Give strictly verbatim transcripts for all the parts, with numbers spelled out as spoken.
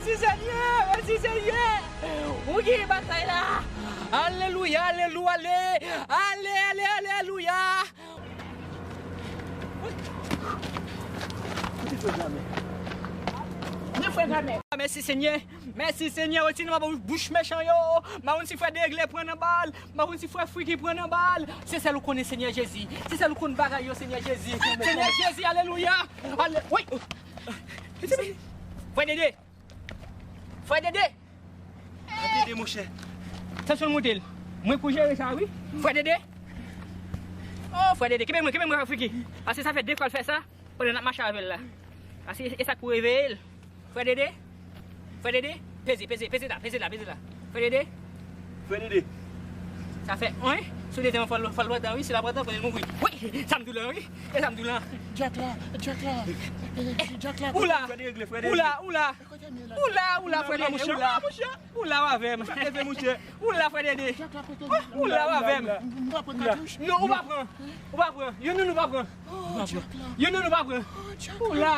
Mèsi Senyè, mèsi Senyè. Ou genyen batay la. Alelouya, alelouya, ale, ale, ale, alelouya. Kote frè Jamè? Men frè Jamè. Mèsi Senyè. Mèsi Senyè. Retire nan bouch mechan yo. M pa konn si frè Deregle pran nan bal. M pa konn si frè Friki pran nan bal. Se sèl ou konnen, Senyè Jezi. Se sèl ou konn bagay yo, Senyè Jezi. Senyè Jezi, alelouya. Ale, wi. Frè Dede. Frè Dede. Frè Dede, monchè. Tansyon l monte l. Mwen pou jere sa, wi. Frè Dede. Oh, frè Dede. Kenbe mwen, kenbe mwen, Friki. Paske sa fè de fwa l fè sa, pandan n ap mache avè l la. Paske e sa k pou reveye l. Frè Dede. Frè Dede. Peze, peze, peze la, peze la, peze la. Frè Dede. Frè Dede. Sa fè, wi. Si w dezyèm fwa l, fwa l pran tan, wi. Si l ap pran tan, konnen l mouri. Wi, sa m di w lan, wi. E sa m di w lan. Dyak la, dyak la. Dyak la. Oula. Frè Dede, frè Dede. Oula, oula. Oula, oula, frè Dede, oula. Oula, w avè m. Oula, frè Dede. Oula, w avè m. Non, ou pa pran. Ou pa pran. Youn nan nou pa pran. Youn nan nou pa pran. Oula.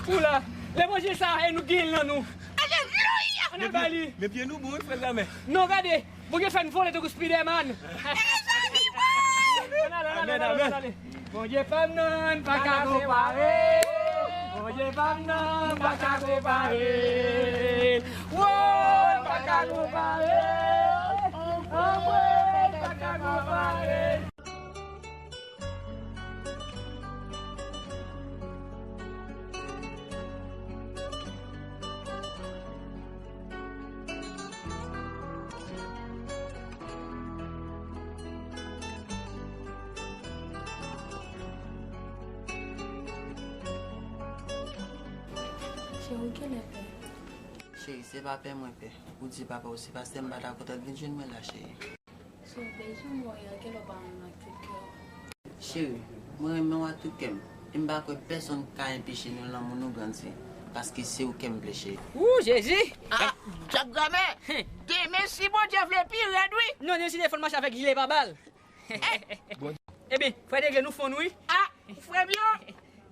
Oula. Levanjil sa, e nou genyen l nan nou. Alelouya. Ann al ba li. Men pye nou bon, wi, frè Jamè. Non, gade. Bondye fè n vole tankou Spiderman. Ann ale, ann ale, ann ale, ann ale. Bondye pa m nan, pa ka konpare. Bondye pa m nan, pa ka konpare. Wo, pa ka konpare. Anmwe, pa ka konpare. Cheri, kilè pè? Cheri, se pa pè mwen pè. Ou di papa w se pastè, m pa ta kontan l vin jwenn mwen la, cheri. Cheri, mwen renmen w ak tout kè m. E m pa kwè pèsonn ka enpeche nou lanmou nou grandi. Paske se ou kè m vle, cheri. Ooh, Jezi! Ah, Dyak Granmè! Demen, si Bondye vle, pi rèd, wi! Non, demen si Deregle fon mache avèk jile pa bal. Ebyen, frè Deregle, nou fon, wi. Ah, frè m yo!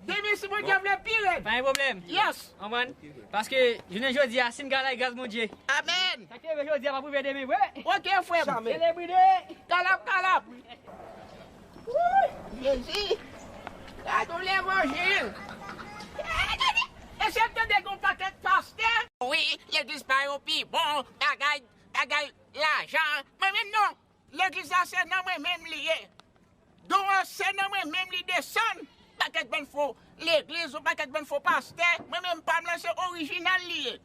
Demen, si Bondye vle, pi rèd. Pa gen pwoblèm. Yes. Konprann? Paske, jounen jodi a, si n ka lage gras Bondye. Amèn. Sa k te rive jodi a, p ap rive demen vre. Ok, frè m. Selebrite. Kalap, kalap. Wouy, Jezi. Gade yon levanjil. Eseye tande yon pakèt pastè. Wi, legliz pa yo pi bon. Bagay, bagay lajan. Mwen menm non. Legliz la se nan mwen menm li ye. Don an se nan mwen menm li desann. Pakèt bann fo legliz, yon pakèt bann fo pastè. Mwen menm pa m lan se orijinal li ye.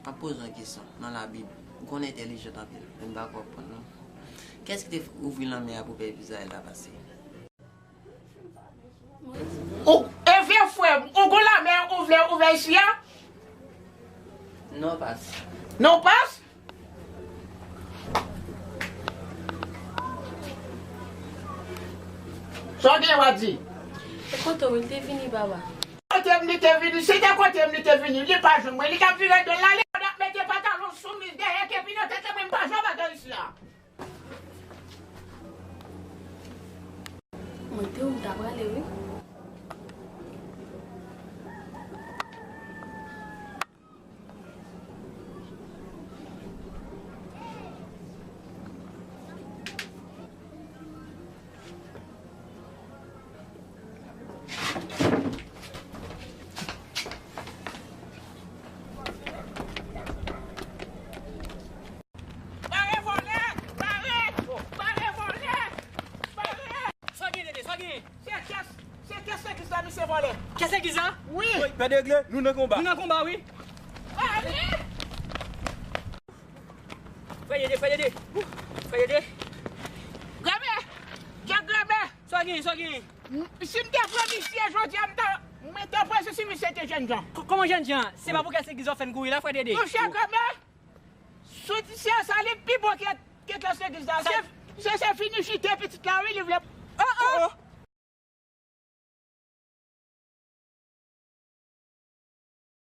M ap poze w yon kesyon nan Labib. Ou konn entèlijant anpil, men m pa kwè w konprann non. Kiyès ki te ouvri lanmè a pou pèp Izrayèl la pase? Ou, e vye frè m, ou gon lanmè ou vle ouvè isi a? Non, pas. Non, pas? Sa w gen w a di? E kote w li te vini, papa? Kote m li te vini, si te kote m li te vini, li pa jwenn mwen, li t ap vire do l ale, l ap mete pantalon sou mis dèyè, kenpi nan tèt li, mwen m pa jwe bagay isi a. Mwen te ou m ta prale wi. Bare vòlè! Bare! Bare vòlè! Bare! Sa gen, Dede? Sa gen? Se kès, se kès legliz la misye vòlè. Kès legliz la? Wi. Pè Deregle, nou nan konba. Nou nan konba, wi. Bare! Frè Dede, frè Dede. Frè Dede. Granmè! Dyak Granmè! Sa gen, sa gen? Si m te pran misye jodi a, m ta, mwen te pran si misye te Jènjan. Kòman jènjan? Se pa pou kès legliz w ap fè n kouri la, frè Dede? Monchè, granmè, sou ti sè sa, li pi bon ke, ke kès legliz la. Se, se, se fini chite pitit la, wi, li vle. Oh, oh!